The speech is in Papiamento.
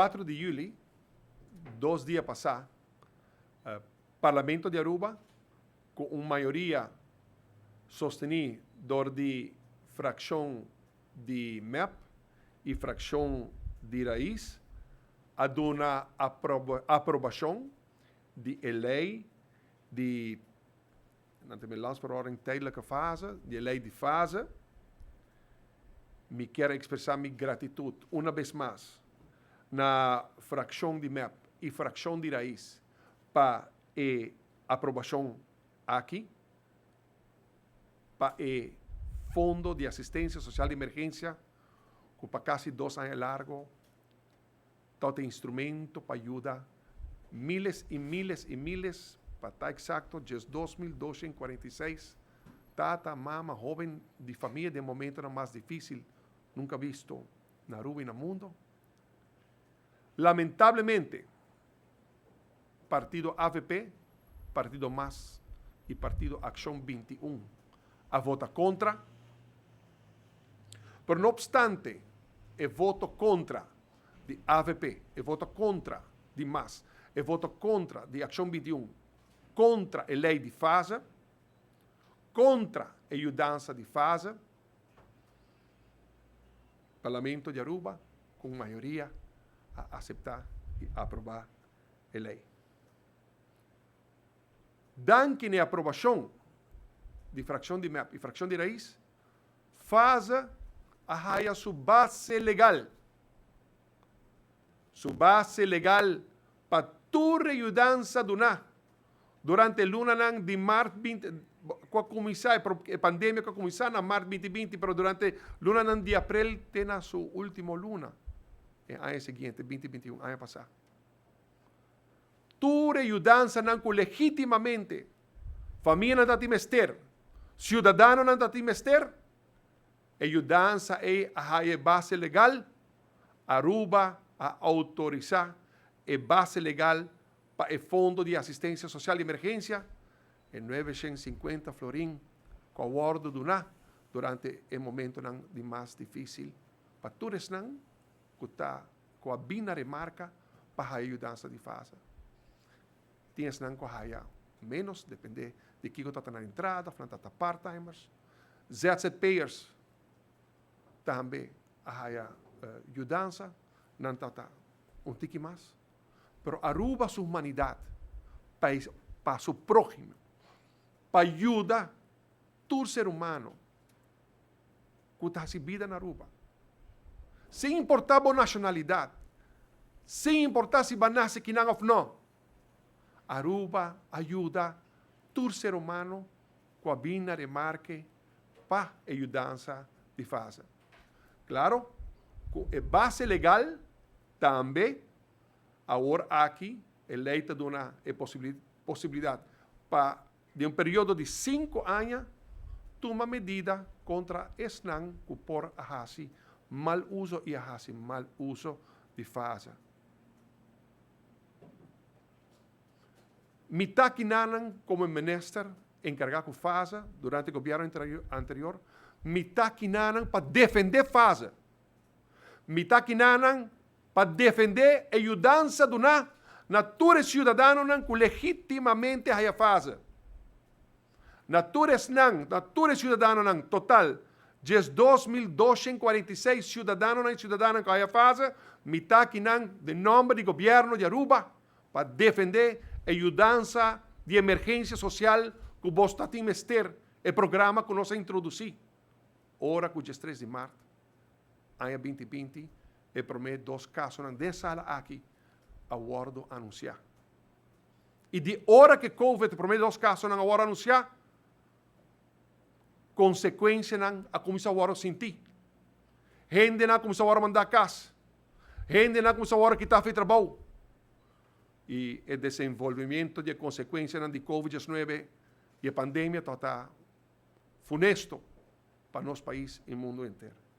4 di juli, dos dia pasá, Parlamento di Aruba ku un mayoria sostení dor di frakshon di mep i frakshon di Raiz a duna aprobashon di e lei di Nan ta mi Landsverordening Tijdelijke Fase, di e lei di fase. Mi kier expresa mi gratitud una bes mas na fraccion di mep y fraccion di Raiz pa e aprobacion aki pa e Fondo di Asistencia Social di Emergencia cu pa casi dos aña largo ta e instrumento pa yuda miles y miles y miles, pa ta exacto 12.246 tata, mama, hoben di famia den momentonan mas dificil nunca visto na Aruba y na mundo. Lamentablemente, partido avp, partido mas y partido Accion 21 a vota contra. Pero no obstante e voto contra di avp, e voto contra di mas, e voto contra di Accion 21, contra e ley di fase, contra e yudansa di fase, Parlamento di Aruba cu un mayoria a acepta y aproba e ley. Danki na e aprobacion di fraccion di mep y fraccion di Raiz, fase a haya su base legal. Su base legal pa tur e yudansa duna durante e lunanan di mart binti, cu a cuminsa, e pandemia cu a cuminsa na mart binti binti, pero durante lunanan di april te na su ultimo luna e aña siguiente, binti binti un, aña pasa. Tur e yudansanan cu legitimamente famianan ta tin mester, ciudadanonan ta tin mester, e yudansa ei a haya e base legal, Aruba a autorisa e base legal pa e Fondo di Asistencia Social di Emergencia, e 950 florin cu a wordo duna durante e momentonan di mas dificil pa tur esnan cu ta cu a bin na remarca pa haya yudansa di fase. Tin esnan cu a haya menos, depende di kico ta ta nan entrada of nan ta ta part-timers. ZZP'ers tambe a haya yudansa, nan ta ta un tiki mas. Pero Aruba su humanidad pa pa su próhimo, pa yuda tur ser humano ku ta hasi bida na Aruba. Sin importá bo nashonalidat, sin importá si bo a nase kinan òf nò, Aruba a yuda tur ser humano ku a bin na remarke pa e yudansa di fase. Klaro ku e base legal tambe awor aki e lei ta duna e posibilidat pa den un periodo di sinku aña tuma medida kontra esnan ku por a hasi mal uso i a hasi mal uso di fase. Mi ta kinanan komo e minister enkargá ku fase durante e gobièrnu anterior, mi ta kinanan pa defendé fase. Mi ta kinanan pa defendé e yudansa duná na tur e siudadanonan ku legítimamente haya fase. Na tur esnan, na tur e siudadanonan, total 12.246 siudadanonan i siudadananan ku haya fase, mi ta kinan den nòmber di gobièrnu di Aruba pa defendé e yudansa di emergensia sosial ku bos ta tin mester, e programa ku nos a introdusí ora ku 13 di mart aña 2020 e promé dos kasonan den sala aki a wòrdu anunsiá. I di ora ku e covid e promé dos kasonan a wòrdu anunsiá, konsekuensianan a kuminsá wòrdu sintí. Hendenan a kuminsá wòrdu mandá kas. Hendenan a kuminsá wòrdu kitá for di trabou. I e desenvolvimiento di e konsekuensianan di covid 19 i e pandemia tabata funesto pa nos pais i mundu henter.